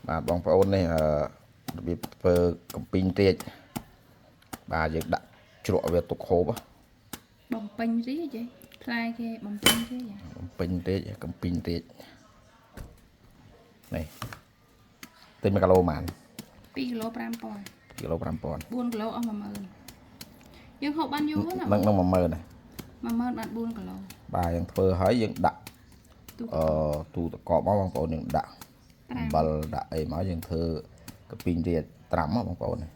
បាទបងប្អូននេះរបៀបធ្វើកំពីងរាជបាទយើងដាក់ជ្រក់វាទុកហូប បំពេញរាជឯងផ្លែគេបំពេញរាជ បំពេញរាជកំពីងរាជនេះទិញ1គីឡូប៉ុន្មាន 2គីឡូ5000 2គីឡូ5000 4គីឡូអស់10000យើងហូបបានយូរណា នឹងនឹង10000ណា 10000បាន4គីឡូ បាទយើងធ្វើហើយយើងដាក់ ទូ ទូទឹកកកមកបងប្អូនយើងដាក់អំបិលដាក់អីមកយើងធ្វើកំពីងរាជត្រាំមកបងប្អូននេះ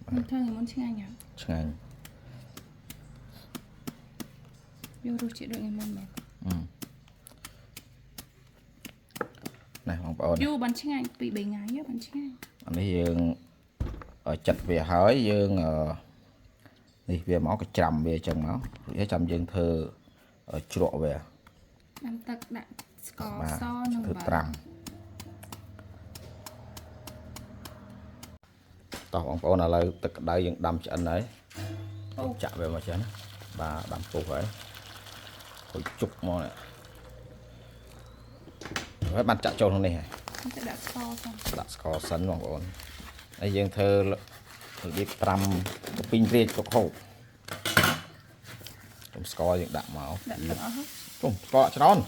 ខ្ញុំធ្វើថ្ងៃមុនឆ្ងាញ់ហ៎ ឆ្ងាញ់ យករសជាតិដូចថ្ងៃមុនមែន នេះបងប្អូន យូរបានឆ្ងាញ់2 3ថ្ងៃបានឆ្ងាញ់ អានេះយើងចាត់វាហើយយើងនេះវាមកក៏ច្រាំវាអញ្ចឹងមករួចហើយចាំយើងធ្វើជ្រក់វា ដាំទឹកដាក់ស្ករ បាទ សនិងអំបិល ធ្វើត្រាំតោះបងប្អូនឥឡូវទឹកក្តៅយើងដាំឆ្អិនហើយ អូ ចាក់វាមកចឹងណាបាទដាំពុះហើយហើយជុកមកនេះហើយបានចាក់ចូលក្នុងនេះហើយ ទៅដាក់ស្ករសិន ដាក់ស្ករសិនបងប្អូនហើយយើងធ្វើរបៀបត្រាំកំពីងរាជទុកហូបខ្ញុំស្ករយើងដាក់មក ដាក់ទឹកអស់ហ៎ ជុំស្ករដាក់ច្រើន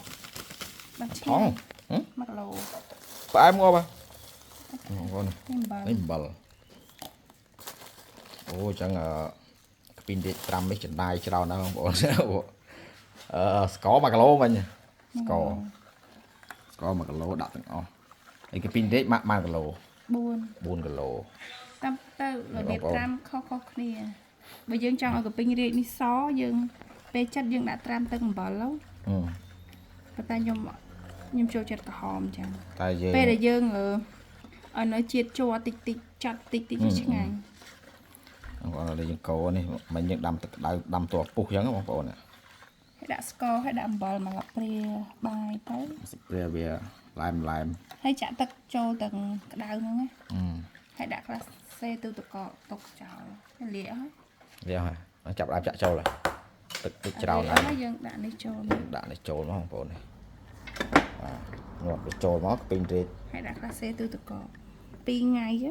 បានឆ្ ថង ងាញ់1គីឡូ ផ្អែមងាប់ហ៎បងប្អូន នេះអំបិល នេះអំបិលអូអញ្ចឹងកំពីងរាជត្រាំនេះចំណាយច្រើនណាស់បងប្អូនស្ករ1គីឡូវិញស្ករស្ករ1គីឡូដាក់ទាំងអស់ហើយកំពីងរាជម៉ាក់1គីឡូ 4 4គីឡូ តាមទៅរបៀប បងប្អូន ត្រាំខុសៗគ្នាបើយើងចង់ឲ្យកពិញរាជនេះសយើងពេលចិត្តយើងដាក់ត្រាំទឹកអំបិលទៅ អឺ ប៉ុន្តែខ្ញុំចូលចិត្តក្រហមអញ្ចឹង តែយើង ពេលដែលយើងឲ្យនៅជាតិជ័រតិចតិចចាត់តិចតិចវាឆ្ងាញ់ បងប្អូនឥឡូវយើងកូរនេះមិញយើងដាំទឹកក្តៅដាំតពុះអញ្ចឹងបងប្អូនណា ហើយដាក់ស្ករហើយដាក់អំបិលមកលាព្រាបាយទៅ សិព្រាវាឡែមឡែម ហើយចាក់ទឹកចូលទាំងក្តៅហ្នឹងណា អឺ ហើយដាក់ខ្លះសេទូទឹកកកទុកចោលហើយលាកហើយ វាហើយចាប់ដើមចាក់ចូលហើយទឹកទឹកច្រើន ហើ ហើយ យយើងដាក់នេះចូលមក ដាក់នេះចូលមកបងប្អូននេះបាទញាត់វាចូលមកពេញរេត ហើយដាក់ខ្លះសេទូទឹកកក2ថ្ងៃហ៎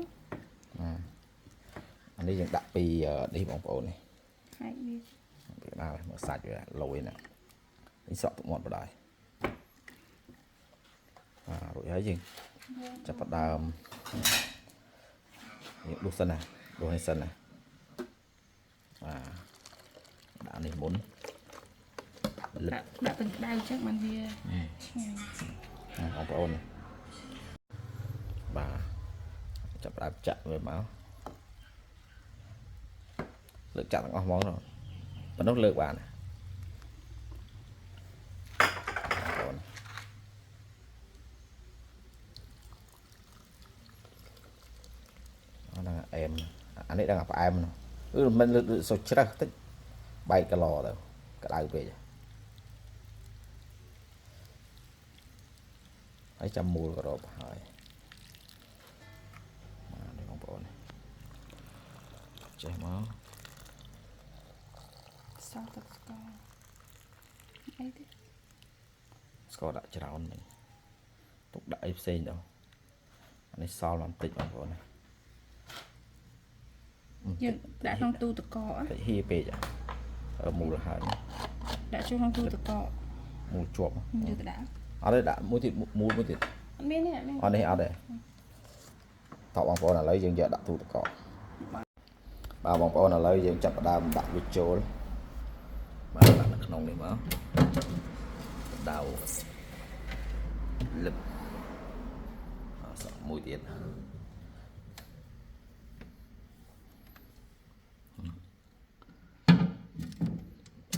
អានេះយើងដាក់ពីនេះបងប្អូននេះ ហើយវា វាដល់មកសាច់វាលយណានេះសក់ទឹកមាត់បដ ாய் បាទរួចហើយយើងចាប់ផ្ដើមយើងដួសសិនណាដួសនេះសិនណាបាទដាក់នេះមុនលឹក ដាក់ទាំងក្តៅអញ្ចឹងបានវាឆ្ងាញ់ ណាបងប្អូននេះបាទចាប់ផ្ដើមចាក់វាមកលើកចាក់ទាំងអស់ហ្មងទៅប៉ុណ្ណោះលើកបានណាបងប្អូនអត់ដឹងអែមអានេះដឹងអាផ្អែមនោះអឺមិនលើកសូវជ្រៅតិចបែកកឡទៅក្តៅពេកហើយចាំមូលក៏រាប់ហើយបាទនេះបងប្អូនចេះមក សល់ទឹកស្ករអីទេ ស្ករដាក់ច្រើនមិញទុកដាក់អីផ្សេងទៅអានេះសល់បន្តិចបងប្អូនណា យើងដាក់ក្នុងទូទឹកកក តិចហៀពេកអើមូលហើយ ដាក់ចូលក្នុងទូទឹកកក មូលជាប់ យើងទៅដាក់ អត់ទេដាក់មួយទៀតមូលមួយទៀត អត់មានទេអត់មាន អត់នេះអត់ទេតោះបងប្អូនឥឡូវយើងយកដាក់ទូទឹកកកបាទបងប្អូនឥឡូវយើងចាប់ផ្ដើមដាក់វាចូលបាទដាក់នៅក្នុងនេះមកដៅលឹបអសក់មួយទៀត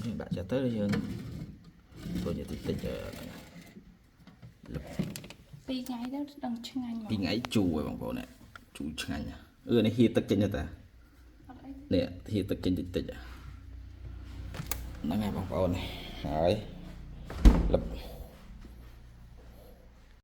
យើងដាក់ចិត្តទៅយើងធ្វើជាតិចតិចហ្នឹងលឹប ពីរថ្ងៃទៅដឹងឆ្ងាញ់ហ្មង ពីថ្ងៃជូរហើយបងប្អូននេះជូរឆ្ងាញ់ណាស់អឺនេះហៀទឹកចេញទៅតា អត់អីទេ នេះហៀទឹកចេញតិចតិចហ្នឹងហើយបងប្អូននេះហើយលឹប